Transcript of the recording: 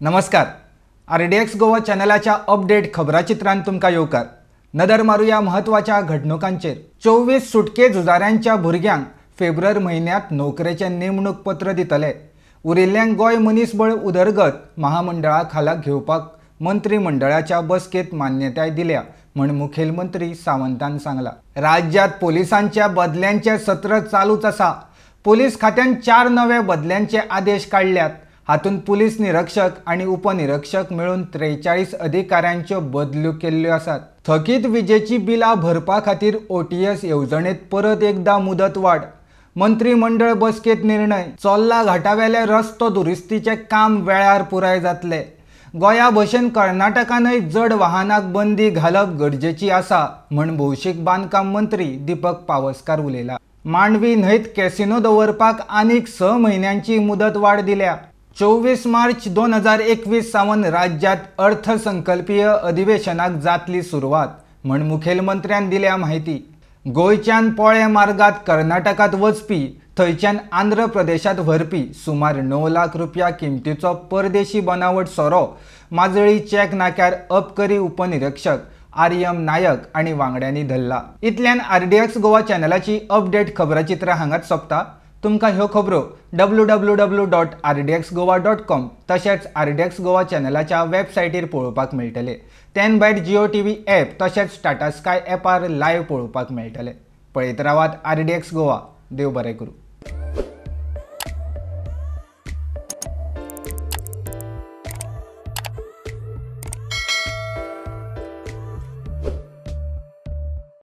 नमस्कार, RDX Goa चॅनलाच्या update खबराचित्रांत तुमकां येवकार। नदर मारुया म्हत्वाच्या घडणुकांचेर। 24 सुटके झुजाऱ्यांच्या भुरग्यांक फेब्रुवारी म्हयन्यांत नोकरेचें नेमणूक पत्र दितले। उरिल्ल्यांक गोंय मनीसबळ उदरगत महामंडळा खाला घेवपाक मंत्रिमंडळाच्या बसकेंत मान्यताय दिल्या म्हण मुखेलमंत्री सावंतान सांगला। राज्यांत पोलिसांच्या बदल्यांचें सत्र चालूच आसा। पोलीस खात्यान 4 नवे बदल्यांचे आदेश काडल्यात। हातूंत पुलीस निरीक्षक आनी उपनिरीक्षक मेळून 43 अधिकाऱ्यांच्यो बदल्यो केल्ल्यो आसात। थकीत विजेची बिलां भरपा खातीर ओटीएस येवजणेंत परत एकदा मुदत वाड, मंत्रिमंडळ बसकेंत निर्णय। चोल्ला घाटावेले रस्तो दुरुस्तीचें काम वेळार पुराय जातले। गोंया भशेन कर्नाटकानय जड वाहनाक बंदी घालप गरजेची आसा म्हण भौशीक बांदकाम मंत्री दीपक पावसकार उलयला। मांडवी न्हंयत कॅसिनो दवरपाक आनीक 6 म्हयन्यांची मुदत वाड दिल्या। 24 मार्च 2021 सावन राज्यांत अर्थसंकल्पीय अधिवेशनाक जातली सुरवात म्हण मुखेलमंत्र्यान दिल्या म्हायती। गोंयच्यान पोळे मार्गात कर्नाटकांत वचपी, थंयच्यान आंध्र प्रदेशांत व्हरपी सुमार 9 लाख रुपया किमतीचो परदेशी बनावट सोरो माजळी चेक नाक्यार अबकारी उपनिरीक्षक आर्यम नायक आनी वांगड्यांनी धरला। इतल्यान आरडीएक्स गोवा चॅनलाची अपडेट खबराचित्रां हांगाच सोंपता। तुमकां ह्यो खबरो www.rdxgoa.com तशेंच आरडीएक्स गोवा चॅनलाच्या वेबसायटीर पळोवपाक मेळटले। तेन भायर जिओ टीव्ही ॲप तशेंच टाटा स्काय ॲपार लायव्ह पळोवपाक मेळटले। पळयत रावात आरडीएक्स गोवा। देव बरें करूं।